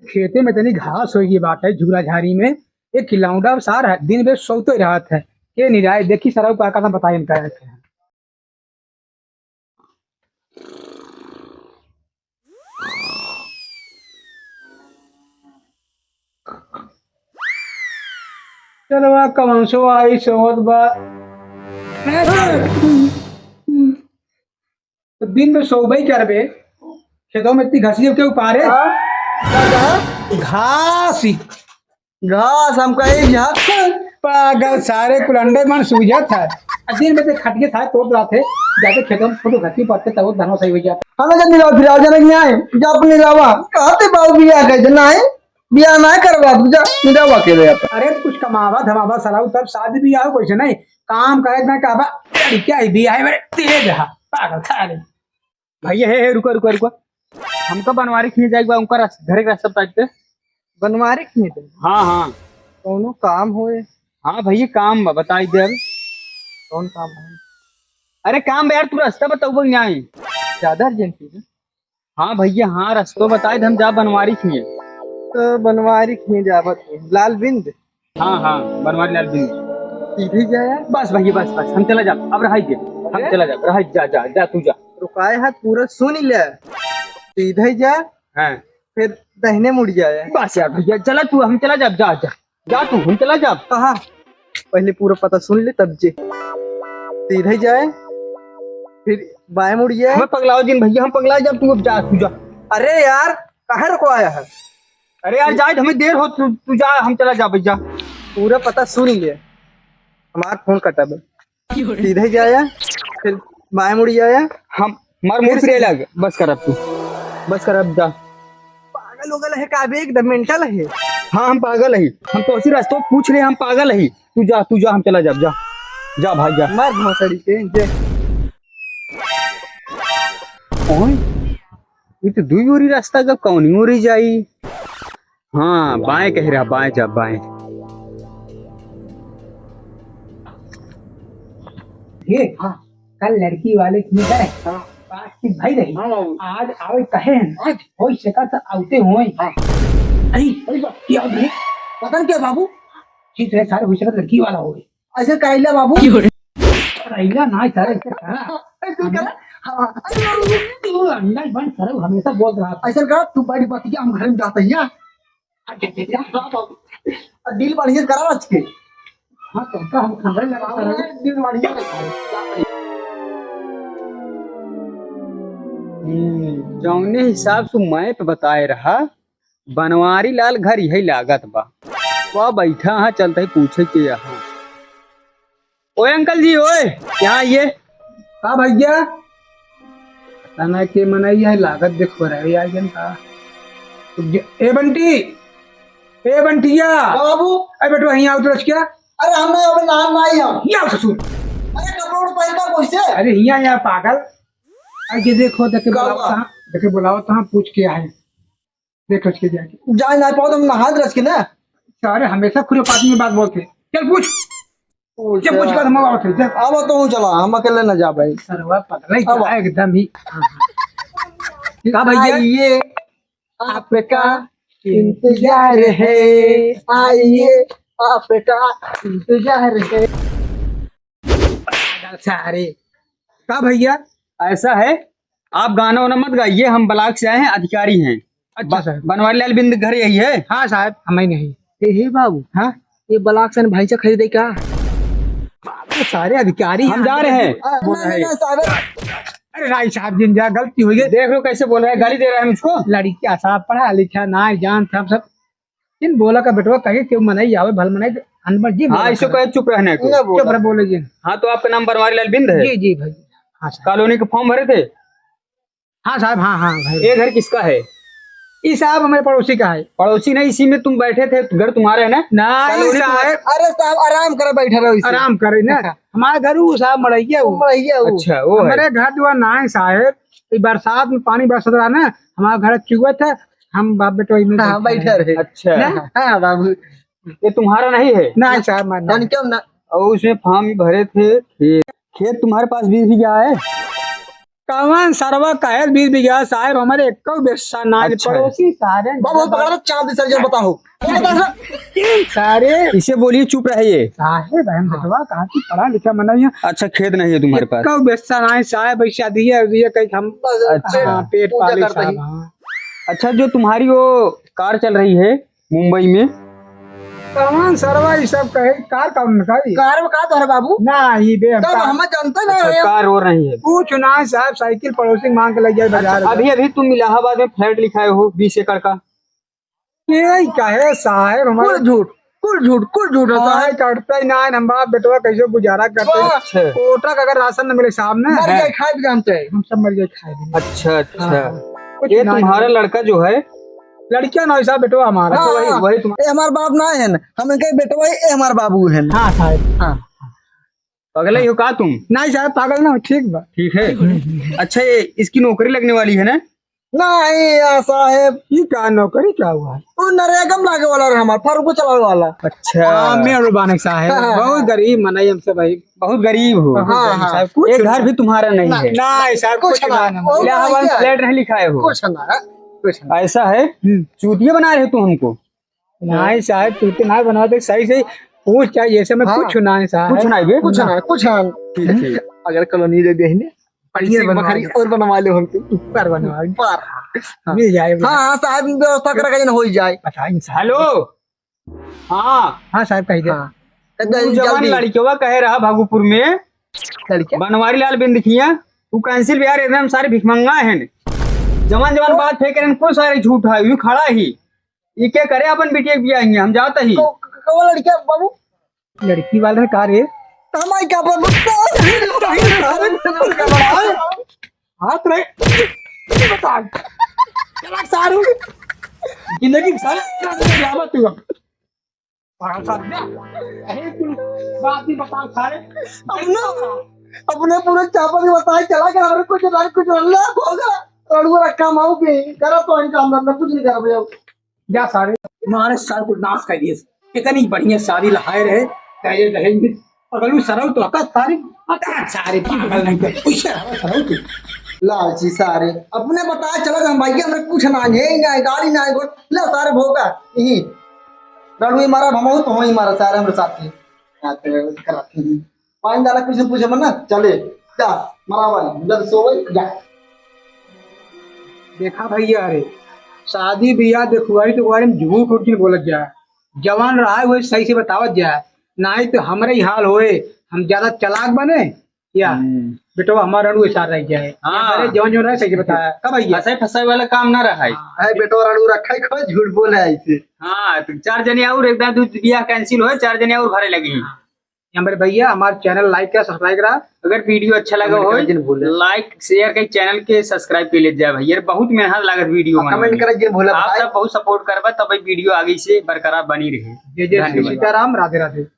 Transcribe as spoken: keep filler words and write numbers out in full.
खेते में तनी घास होइ गई बाटे, झूला झाड़ी में। एक किलौंडा सार है, दिन भर सोते रहत है। के निराय, देखी सरऊ का, का बताई इनका। चलो, आ कौन सो आई सोवत बा। तो दिन में सोबे करबे, खेतों में इतनी घासी के उपारे। हाँ? का कहा? घास ही। घास हम कहे झाड़। पागल सारे कुलंडर मन सूझत है। आ दिन में ते खटिए सारे तोड़ रहा थे, जाके खेतों में फोटो खींची पड़ते तब धनवा सही हो जाता। हमें जब मिला फिर आ जाने की आए, जब अपने लावा, कहा ते बाबू बिया कहे, नहीं, बिया ना करवा, तू जा, निरावा के ले आता। अरे कुछ कमावा धमावा सलाऊ, तब शादी बियाह हो, कैसे नहीं, काम करे ना कहबा, लड़किया ही बियाह है, मेरे तेज है, पागल सारे। भैया, हे, हे, रुको, रुको, रुको। हमका बनवारी खींच जाए बा, उनका रस-, घरे का रास्ता काट के। बनवारी खींच? हाँ, हाँ। कौनो काम होए? हाँ भैया, काम बा, बताई दे अब। कौन काम है? अरे काम बा यार, तू रास्ता बताऊ बा, यहाँ आई। ज्यादा अर्जेंट है? हाँ भैया, हाँ, रस्तो बताई दे, हम जा बनवारी खींच। तो बनवारी खींच जाबत है। लाल बिंद? हाँ, हाँ, बनवारी लाल बिंद। सीधे जाया? बस भैया, बस, बस, हम चला जाब, अब रहाई दे, हम अरे? चला जाब, रहाई, जा, जा, जा, तू जा। रुकाए हाथ पूरा सुन ले, सीधे जा, हाँ। फिर दाहिने मुड़ जाया। बस यार भैया, चला तू, हम चला जाब, जा, जा, जा तू, हम चला जाब। कहाँ? पहले पूरा पता सुन ले तब जे। सीधे जाए, फिर बाएं मुड़ जाए। हमें पगलाओ जिन भैया, हम पगला जाब, तू अब जा, तू जा। अरे यार, काहे रुकवाया है? अरे यार, जाए, हमें देर हो, तू, तू जा, हम चला जा भैया। पूरा पता सुन ले, हमार फोन कटा बे। सीधे जाया, फिर बाएं मुड़ जाया। हम, हमार मुड़ फिर फिरे लग, बस कर अब तू, बस कर अब जा। पागल हो गल है का बे? एकदम मेंटल है। हाँ, हम पागल ही, हम तो उसी रास्ते पूछ रहे, हम पागल ही। तू जा, तू जा, हम चला जाब, जा, जा भाई जा। मार भोसड़ी के, जे। ओए, ये तो दुई ओरी रास्ता, कब कौनी ओरी जाई? हाँ, बाएं कह रहा, बाएं जा, बाएं। ये, हाँ। कल लड़की वाले की गए, हाँ। बातचीत भई रही। हाँ, बाबू। आज आवे कहे हैं। आज? हो सका तो आउते होए। हाँ। अरे, अरे बा- क्या हो गया? पता नहीं क्या बाबू? ठीक है, सारे हो सका लड़की वाला होए। ऐसे कराइला बाबू। क्यों रे? कराइला ना, सारे ऐसे करा। ऐसे करा। हाँ। अरे बाबू, तू अंडा बन, सारे हमेशा बोल रहा था। ऐसे करा, तू बैठ बतिया, हम घर में जाते हैं। अच्छा, अच्छा, अच्छा। हाँ बाबू। और डील बढ़िया करा आज के। हाँ, तो का हम खबर लगा रहे हैं। डील बढ़िया लगा। हम्म, जौने हिसाब से मैप बताए रहा, बनवारी लाल घर यही लागत बा। वह बैठा है, चलते ही पूछे के यहाँ। ओए अंकल जी, ओए, यहाँ आइए। का भैया? पता ना के मनई है, लागत देखो रहे यार जन का। तो ज-, ए बंटी, ए बंटिया। हाँ बाबू। ए बेटवा, यहाँ आओ तो क्या? अरे हमें अब नहान ना आई हम। यहाँ ससुर। अरे कपड़ा उड़ पहनता कैसे? अरे यहाँ, यहाँ पागल। अरे ये देखो, देखे का बुलाओ हुआ? कहाँ, देखे बुलाओ कहाँ, पूछ के आए। देख उसके जाके। जाए ना पाओ तो हम नहात रच के ना। सारे हमेशा खुरापाती में बात बोलते। चल पूछ। ओ, चल पूछ चला। कर हम आवत है, चल। अब तो हूँ चला, हम अकेले ना जा भाई। सरवा पगला ही अब क्या एकदम ही। का भैया? आइए, आपका इंतजार है। आइए, आपका इंतजार है। सारे। का भैया? ऐसा है, आप गाना वाना मत गाइए, हम ब्लॉक से आए हैं, अधिकारी हैं। अच्छा ब-, सर। बनवारी लाल बिंद घर यही है? हाँ साहब, हम ही नहीं। ए, हे बाबू, हाँ? ये ब्लॉक से भैंसा खरीदे का? बाबू, सारे अधिकारी हम हैं, जा रहे हैं। आ, बोल नहीं, रहे नहीं, हैं। साहब। अरे राय साहब जी, जा गलती हो गई। देख लो कैसे बोल रहे हैं, गाली दे रहे हैं मुझको। लड़किया साहब पढ़ा लिखा ना जान था हम सब। इन बोला का बेटवा कहे कि मनई आवे भल मनई अनपढ़ जी हाँ, बोला इसको करे। कहे चुप रहने को। ना बोला। चुप रह, बोले जी। हाँ, तो आपका नाम बनवारी लाल बिंद है? जी, जी भाई। हाँ साहब। कॉलोनी के फॉर्म भरे थे? हाँ साहब, हाँ, हाँ भाई। ये घर किसका है? ये साहब हमारे पड़ोसी का है। पड़ोसी नहीं, इसी में तुम बैठे थे, घर तुम्हारा है ना? नहीं कॉलोनी साहब। तुम्हारा? अरे साहब, आराम करे, बैठे रहो इसे। आराम करे ना। हमारे घर वो साहब मड़ैया वो। मड़ैया वो। अच्छा, वो है। हमारे घर जो है ना है साहब, ये बरसात में पानी बरसत रहा ना, हमारा घर चुआ था, हम बाप बेटा वही में हाँ, बैठे बैठे रहे। रहे। अच्छा। ना? हाँ बाबू। ये तुम्हारा नहीं है? नहीं साहब, मैं नहीं। तनिको ना। और उसमें फॉर्म भी भरे थे, खेत, खेत तुम्हारे पास बीस बीघा है? कवन सरवा कहे बीस बीघा साहेब, हमरे एक्को बेस्सा ना है, अच्छा। पड़ोसी सारे बाबू, पकड़ लो, चाँद सर, जो बताओ। सारे इसे बोलिए, चुप रहिए। साहेब, हम बेटवा कहाँ की पढ़ा लिखा मनई है। अच्छा, खेत नहीं है तुम्हारे पास? एक्को बेस्सा ना है साहेब, ऐसा दिए, दिए कहीं हम, अच्छा। हाँ, पेट पूजा पाले करते साहब, ही। हाँ। अच्छा, जो तुम्हारी वो कार चल रही है मुंबई में, कौन सरवा ये सब कहे, कार का उनका ही? कार में का तोहरे बाबू? ना, ये बे, हम तब कार हम जानते ना अच्छा, है। कार और नहीं है। कुछ ना साहब, साइकिल पड़ोसी मांग के ले जाए अच्छा, बाजार में। अभी, अभी तुम इलाहाबाद में फ्लैट लिखाए हो बीस एकड़ का। ये कहे साहेब, हमारे कुल झूठ, कुल झूठ, कुल झूठ है हाँ, साहेब। कटता ही ना है, हम बाप बेटवा कैसे गुजारा करते हैं। अच्छा। कोटा का अगर राशन न मिले साहब ना, मर जाए, हाँ। खाए भी जानते हैं। हम सब मर जाए, खाए भी। अच्छा, अच्छा। हाँ, कुछ ये ना तुम्हारा है। लड़का जो है, लड़कियां ना साहब, बेटवा हमारा। हाँ, अच्छा, वही, हाँ। वही तुम ये हमार बाप ना है ना, हम इनके बेटवा ही, ये हमार बाबू है। हाँ साहब। हाँ। पागल ही हो का तुम? नहीं साहब, पागल ना हो, ठीक बा। ठीक है। अच्छा, ये इसकी नौकरी लगने वाली है ना? नहीं यार साहेब। ये का नौकरी क्या हुआ है? वो नरेगा में लागे वाला रहे हमार, फारूको चलावे वाला। अच्छा। हाँ, मैं और बानक साहेब। हाँ, हाँ, बहुत हाँ। गरीब मनई हमसे भाई। बहुत गरीब हो। हाँ, हाँ। साहब, कुछ एक घर ना। भी तुम्हारा नहीं ना, है। नहीं साहब, कुछ कुछ ना। ना, ना। और इलाहाबाद में क्या? फ्लैट नहीं लिखाए हो। कुछ ना, कुछ ना। ऐसा है? हम्म। चूतिया बना रहे हो तुम हमको। नहीं साहब, तू तो ना बनवा दे, सही से पूछ क्या, ये सब में हाँ। कुछ ना है साहब। कुछ ना है बे? कुछ ना, कुछ ना। ठीक, ठीक। अगर कॉलोनी दे देने, बढ़िया पैसे बनवा बखरी ले। और बनवा ले हमके। ऊपर बनवा ले। ऊपर। हाँ। मिल जाए हाँ, हाँ, साहब, व्यवस्था करा के जन हो ही जाए। पता नहीं साहब। हेलो। हाँ। हाँ साहब, कही दे। हाँ। तू जल्दी, जवान जल्दी। लड़कवा कहे रहा भागुपुर में, लड़का? बनवारी लाल बिंदखिया, तू कैंसिल बे यार, एकदम सारे भिखमंगा हैं। जवान जवान तो बात फेंक रहे हैं, कुल सारे झूठ है, यू खड़ा ही। ई के करे अपन बिटिया के बियाह हियां, हम जात ही। को-, को-, कौन लड़किया बाबू? लड़की वाले का रे? हमारी क्या बाबू? हाथ रे। बता। चला सारू। जिंदगी सारी जावा तू अब। पागल साहब, जा। अरे तू बात ही बता सारे। अपने, अपने पूरे चापा भी बताए चला के हमारे कुछ ना कुछ अल्लाह होगा। और वो रखा माऊ के, करा तो इनका अंदर में कुछ नहीं कर भैया। जा सारे, मारे सारे को नाश कर दिए। कितनी बढ़िया शादी लहाए रहे, दहेज, दहेज में। अगर वो सरऊ तो हका सारे, हका सारे पागल नहीं कर, कुछ है सरऊ तू। लालची सारे, अपने बताए चला हम भैया, हमरे कुछ ना है, ना है, गाड़ी ना है, ला सारे भोगा, यही। रड़ुई मारा, भमऊ तो होई मारा सारे हमरे साथी। पानी डाला कुछ पूछे मन ना, चले, जा, मरावा, जल्द सोवे, जा। देखा भैया रे, शादी बियाह देखुआई तो बारे में झूठ उठ के बोलत जा, जवान रहा है वही सही से बतावत जा, नाहीं तो हमरे ही हाल होए, हम ज्यादा चालाक बने या हम्म। बेटवा हमारा रणुए सार रह जाए। हाँ। अरे जवान जवान रहे सही से बताया, का भैया? फंसाई फंसाई वाला काम ना रहा है। हाँ। है बेटवा रणु रखा है, कोई झूठ बोले ऐसे। हाँ, तो चार जने और एक दांत दूध बियाह कैंसिल होए, चार जने और भरे लगी। हाँ। हमारे भैया, हमारे चैनल लाइक करा, सब्सक्राइब करा। अगर वीडियो अच्छा लगा कमेंट हो, करे जिन भूले। लाइक, शेयर के, चैनल के सब्सक्राइब कर ले जाए भैया, बहुत मेहनत लागत वीडियो और बनावे कमेंट में। करे जिन भूले आप भाई। सब बहुत सपोर्ट करबा, तब ये वीडियो आगे से बरकरार बनी रहे। जय जय श्री धन्यवाद। सीताराम, राधे राधे।